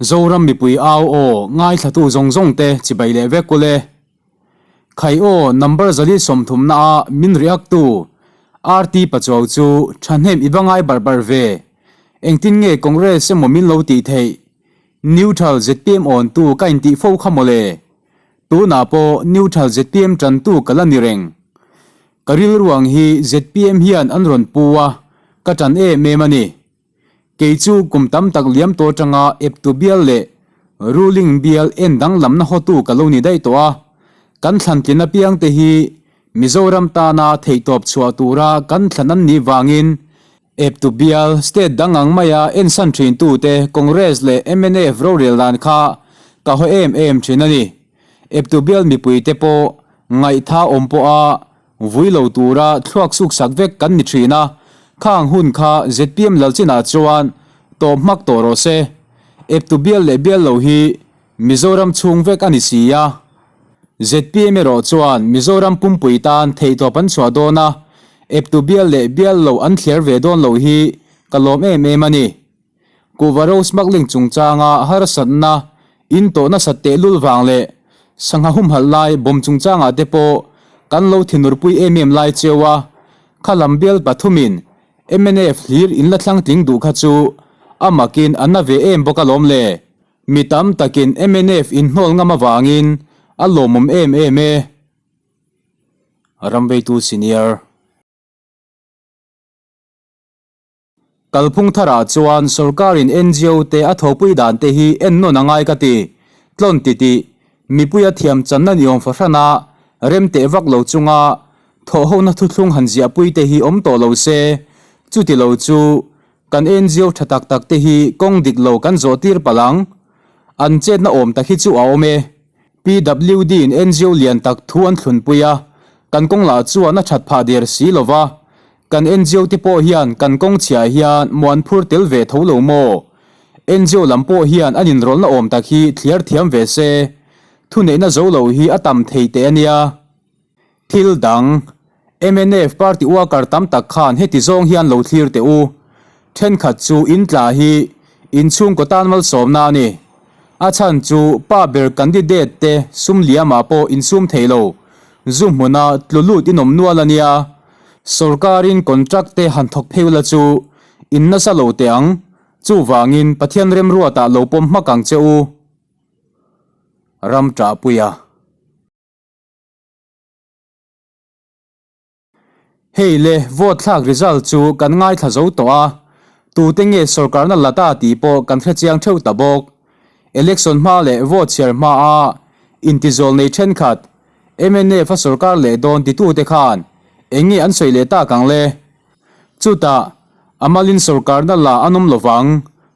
Zoram mipui au aw ngaithlatu zawng zawng te chibai leh vek ule. Khai aw number 130 na a min react tu RT Pachuau chu thahnem i va ngai barh barh ve. Engtin nge Congress emaw min lo tih theih? Neutral zpm awn tu ka intih fo kha mawle. Tunah pawh Neutral zpm tantu ka la ni reng. Ka rilruang hi zpm hian an rawn pu a, ka tan em em a ni. Kei chu kum tam tak liam tawh atanga eptu bial leh ruling bial en danglamna hotu ka lo ni daih tawh a. Kan thlantlin apiangte hi Mizoram tana theihtawp chhuah tura kan thlan an nih vangin eptu bial state dang ang maia ensan thintute Congress leh mnf rorel dan kha ka haw em em thin a ni. Eptu bial mipuite pawh ngaihtha awm pawha Vui lo tura thluak suk sak vek kan ni thin a, khang hun kha zpm Lalchinah chuan tawp hmak tawh rawh se. Eptu bial leh bial lo hi Mizoram chhung vek a ni si a. Zpm erawh chuan Mizoram pumpui tan theihtawp an chhuah dawn a, eptu bial leh bial lo an thliar ve dawn lo hi ka lawm em em a ni. Kuhva ro smuggling chungchanga harsatna in tawh nasat tehlul vang leh sangha humhalh lai bawm chungchangah te pawh kan lo thinurpui em em lai cheu a, khalam bial pathumin mnf hlir in la thlang tling duh kha chu a makin a na ve em bawk alawm le. Mi tam takin mnf in hnawl ngam avangin a lawmawm em em e. Ramveitu Senior. Kalphung tharah chuan sorkarin NGO te a thawhpui dan te hi ennawn a ngai ka ti. Tlawn titih, mipuia thiam channa ni awm fahrana rem teh vak lo chunga thawhhona thuthlung han ziahpui te hi awm tawh lo se, chuti lo chu kan NGO tha tak tak te hi kawng dik lo kan zawh tir palh ang. An chetna awm tak hi chu a awm e. PWD in NGO lian tak thu an thlunpui a, kan kawng lah chuan a that phah der si lo va, Kan NGO te pawh hian kan kawng chhiah hian muan phur tel ve tho lo maw? NGO lam pawh hian an inrawlna awm tak hi thliar thiam ve se, thuneihna zo lo hi a tam thei teh a nia. Thil dang, mnf party worker tam tak khan heti zawng hian lo thlir teh u. Thenkhat chu in tla hi inchhungkaw tan malsawmna a ni. A chhan chu pa ber candidate te sum liamah pawh insum thei lo, zu hmuna tlu lut in awm nual a nia. Sorkarin contract te han thawk pheu la chu in nasa lo teh ang, chuvangin Pathian remruatah lo pawm hmak ang che u. Ram ṭahpuia. Hei le, vote thlak result chu kan ngaithla zo tawh a, tute nge sorkarna la ta tih pawh kan hrechiang theuh ta bawk. Election hma leh vote chhiar hmaa intizawl nei thenkhat mnf a sorkar leh dawn titute khan eng nge an sawi leh tak ang le? Chutah, a malin sorkarna la an awm lovang,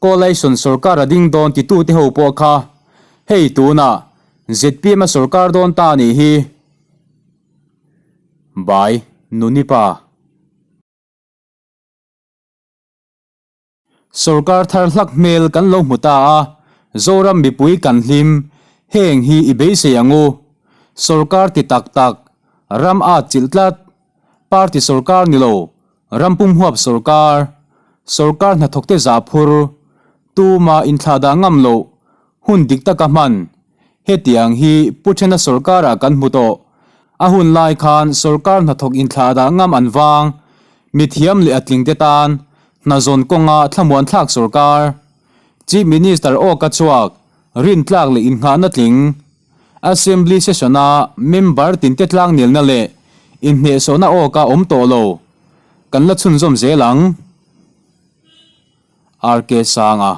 coalition sorkar a ding dawn titute ho pawh kha hei tunah zpm a sorkar dawn ta a nih hi. By, Nunipa. Sorkar thar hlak hmel kan lo hmu ta a, Zoram mipui kan hlim, heng hi i beisei ang u. Sorkar ti tak tak, ram at chilh tlat, party sorkar ni lo, ram pum huap sorkar, sorkar hnathawkte zah phur, tuma inthlahdah ngam loh, hun dik taka hman, hetiang hi Pu Thena sorkarah kan hmu tawh. A hun lai khan sorkar hnathawk inthlahdah ngam an vang, mithiam leh a tlingte tan hnazawn kawnga thlamuan thlak sorkar. Chief Minister awka chhuak, rintlak leh innghahna tling. Assembly session-a member tinte tlangnelna leh inhnehsawhna awka awm tawh lo. Kan la chhunzawm zel ang. RK Sanga.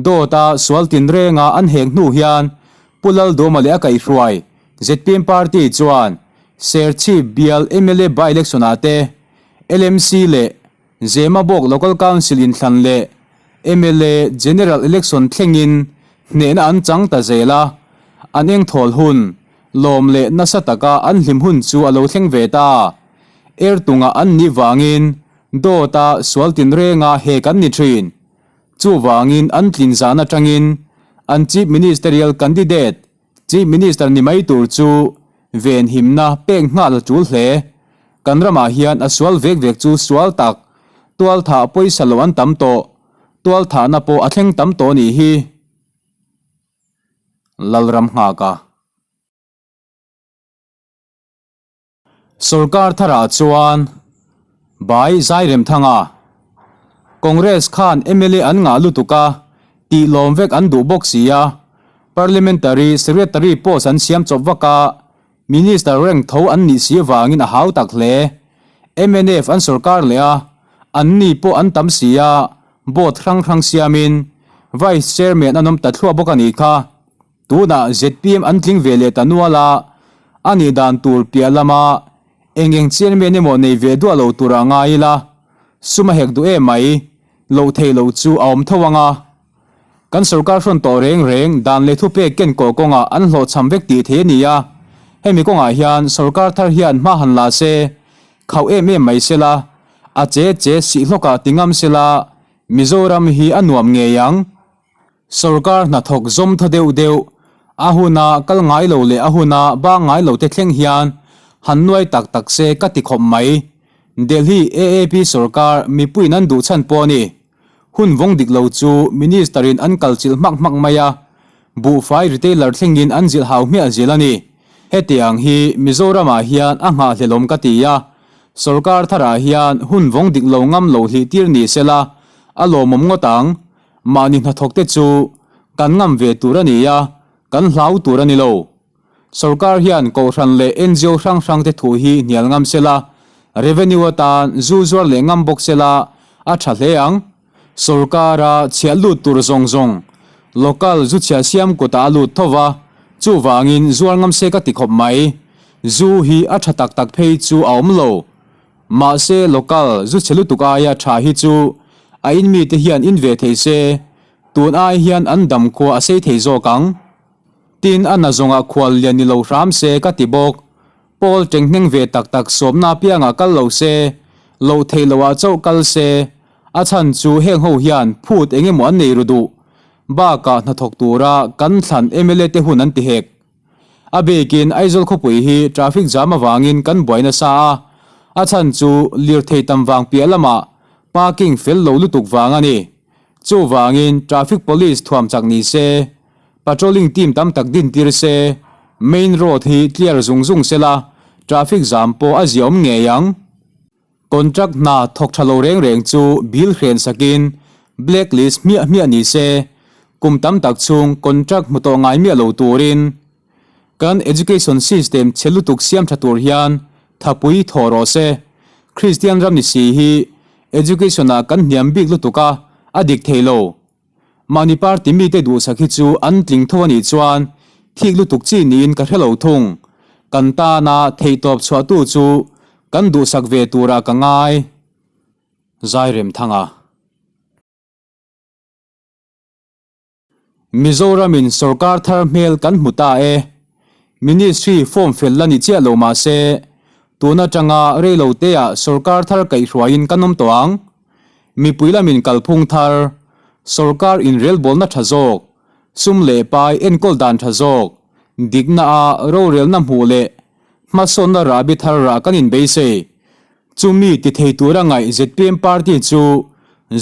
Dawta sual tinrenga an hek hnu hian Pu Laldawma leh a kaihhruai zpm party chuan Serchhip bial mla by-election ah te LMC leh Zemabawk Local Council inthlan leh mla General Election thlengin hnehna an chang ta zel a, an engthawl hun lawm leh nasa taka an hlim hun chu a lo thleng ve ta. Ertunga an nih vangin dawta sual tinrenga hek an ni thin. Chuvangin an tlin zan atangin an Chief Ministerial candidate, Chief Minister ni mai tur chu venhimna pek nghal a tul hle. Kan ramah hian a sual vek vek chu sual tak, Tualthah pawisa lo an tam tawh. Tualthahna pawh a thleng tam tawh nih hi. Lalram nghaka. Sorkar tharah chuan Bai Zairemthanga, Congress khan mla an ngah lutuk a, tih lawm vek an duh bawk si a, Parliamentary Secretary post an siam chawp vak a, Minister rank tho an nih si avangin a hau tak hle. Mnf an sorkar leh a, an ni pawh an tam si a, board hrang hrang siamin Vice Chairman an awm ta thluah bawk a nih kha. Tunah zpm an tling ve leh ta nual a, a nih dan tur piah lama eng eng chairman emaw nei ve duah lo tura ngai ila, sum a hek duh em mai, loh theih loh chu a awm tho ang a. Kan sorkar hrawn tawh reng reng dan leh thupek ken kawh kawngah an hlawhchham vek tih thei a ni a, hemi kawngah hian sorkar thar hian hma han la se, khauh em em mai sela, a che che sih hlawkah ti ngam sela, Mizoram hi a nuam ngei ang. Sorkar hnathawk zawm tha deuh deuh, a huna kal ngai lo leh a huna bang ngai lo te thleng hian han nuai tak tak se ka ti khawp mai. Delhi AAP sorkar mipuiin an duh chhan pawh a ni. Hun vawng dik lo chu Minister in an kal chilh hmak hmak mai a, buhfai retailer thlengin an zilh hau hmiah zel a ni. Hetiang hi Mizoramah hian a nghahhlelawm ka ti a, sorkar tharah hian hun vawng dik lo ngam lo hlih tir ni sela a lawmawm ngawt ang. Mahni hnathawkte chu kan ngam ve tur a ni a, kan hlau tur a ni lo. Sorkar hian Kohhran leh ngo hrang hrangte thu hi hnial ngam se la, revenue atan zu zuar leh ngam bawk se la a tha hle ang. Sorkara chhiah lut tur zawng zawng local zu chhiah siam kutah a lut tho va, chuvangin zuar ngam se ka ti khawp mai. Zu hi a tha tak tak phei chu a awm lo. Mahse local zu chhe lutuk aia tha hi chu a in mite hian in ve thei se, tun ai hian an dam khua a sei thei zawk ang. Tin a na zawngah khual lian ni lo hram se ka ti bawk. Pawl tenghneng ve tak tak sawmna apiangah kal lo se, loh theih loh ah chauh kal se, a chhan chu heng ho hian phut eng emaw an nei ru duh. Bakah hnathawk tura kan thlan mla te hun an ti hek. A bikin Aizawl khawpui hi traffic jam avangin kan buai nasa a, a chhan chu lirthei tam vang piah lamah parking fel lo lutuk vang a ni. Chuvangin traffic police thuam chak ni se, patrolling team tam tak din tir se, main road hi clear zung zung sela traffic jam pawh a ziaawm ngei ang. Contract hna thawk tha lo reng reng chu bill hren sakin black list hmiah hmiah ni se, kum tam tak chhung contract hmu tawh ngai miah lo turin kan education system chhe lutuk siam tha tur hian thapui thawh rawh se. Kristian ram ni si hi education ah kan hniam bik lutuk a, a dik thei lo. Mahni party mite duhsak hi chu an tling tho a nih chuan thik lutuk chi niin ka hre lo thung. Kan tana theihtawp chhuahtu chu kan duhsak ve turah ka ngai. Zairemthanga. Mizoramin sorkar thar hmel kan hmu ta e. Ministry form fel la ni chiah lo mah se, tun atanga reiloteah sorkar thar kaihhruaiin kan awm tawh ang. Mipui lamin kalphung thar, sorkar inrelbawlna tha zawk, sum leh pai enkawl dan tha zawk, dikna a rorelna hmuh leh hmasawnna rahbi thar rah kan inbeisei. Chumi ti thei tura ngaih zpm party chu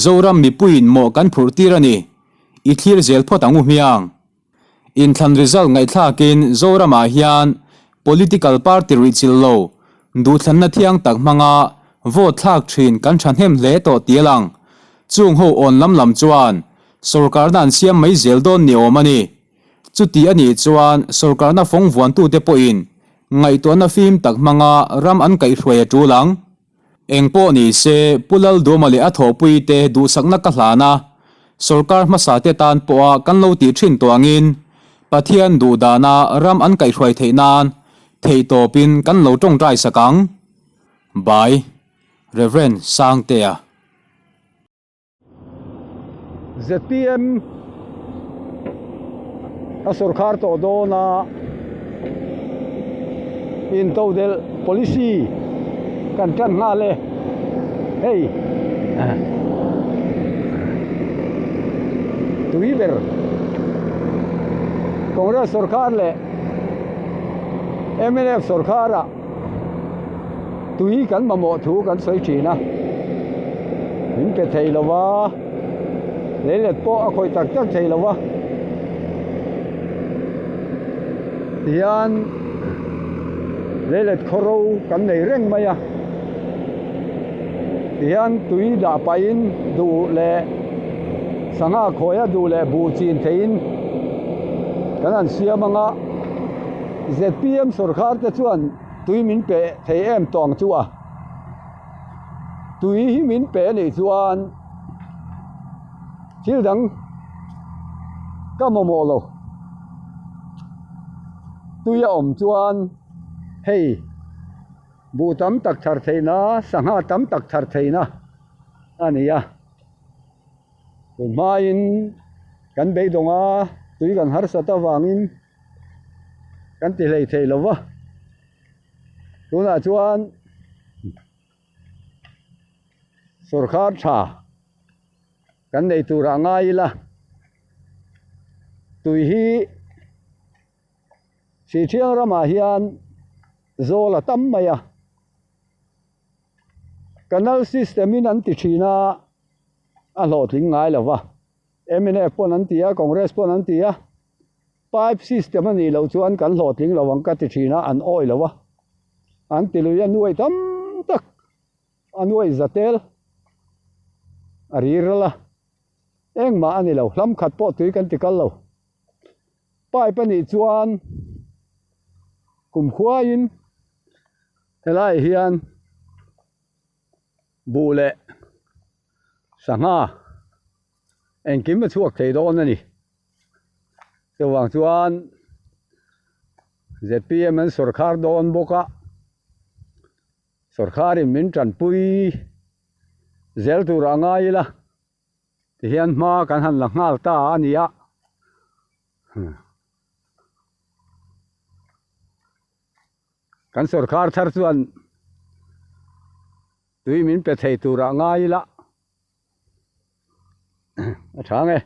Zoram mipuiin mawh kan phurh tir a ni. I thlir zel phawt ang u hmiang. Inthlan result ngaihthlakin Zoramah hian political party ruihchilh lo, duhthlanna thiang tak hmanga vote thlak thin kan thahnem hle tawh tih a lang. Chung ho awn lam lam chuan sorkarna an siam mai zel dawn ni awm a ni. Chuti a nih chuan sorkarna fawng vuantute pawhin ngaihtuahna fim tak hmanga ram an kaihhruai a tul ang. Eng pawh ni se, Pu Lalduama leh a thawhpuite duhsakna ka hlan a, sorkar hmasate tan pawha kan lo tih thin tawh angin Pathian duh dana ram an kaihhruai theih nan theihtawpin kan lo tawngtai sak ang. By, Rev. Sangtea. Zpm a sawrkhar tawh dawn a intodelh policy kan tan nghal e hei tui ber Congress sawrkhar leh mnf sawrkhar ah. Tui kan mamawh thu kan sawi thin a. Min pe thei lo va, leilet pawh a khawih tak tak thei lo va. Tihian leilet khawro kan nei reng mai a. Tihian tui dah pahin duh leh sangha khawia duh leh buh chin theihin kan han siam ang a. Zpm sawrkhar te chuan tui min pe thei em tawh ang chu a. Tui hi min pe anih chuan thil dang ka mamawh lo. Tui a awm chuan hei buh tam tak thar theihna sangha tam tak thar theihna a ni a. Tun hmain kan beidawng a tui kan harsat avangin kan ti hlei thei lo va. Tunah chuan sawrkhar tha kan nei turah ngai ila tui hi Sihṭhiang ramah hian zawl a tam mai a canal system in an ti thin a a hlawhtling ngai lo va mnf pawn an ti a congress pawn an ti a. Pipe system a nih loh chuan kan hlawhtling lo ang ka ti thin a, an awih lo a. An ti lui a nuai tam tak, a nuai za tel a ri ral a, engmah a ni lo, hlam khat pawh tui kan ti kal lo. Pipe a nih chuan kum khuaiin helaiah hian buh leh sangha engkim a chhuak thei dawn a ni. Chuvang chuan zpm an sawrkhar dawn bawk a, sawrkharin min tanpui zel tur a ngai ila tihian hma kan han la nghal ta a ni a. Kan sawrkhar thar chuan tui min pe thei tur a ngai ila a tha nge.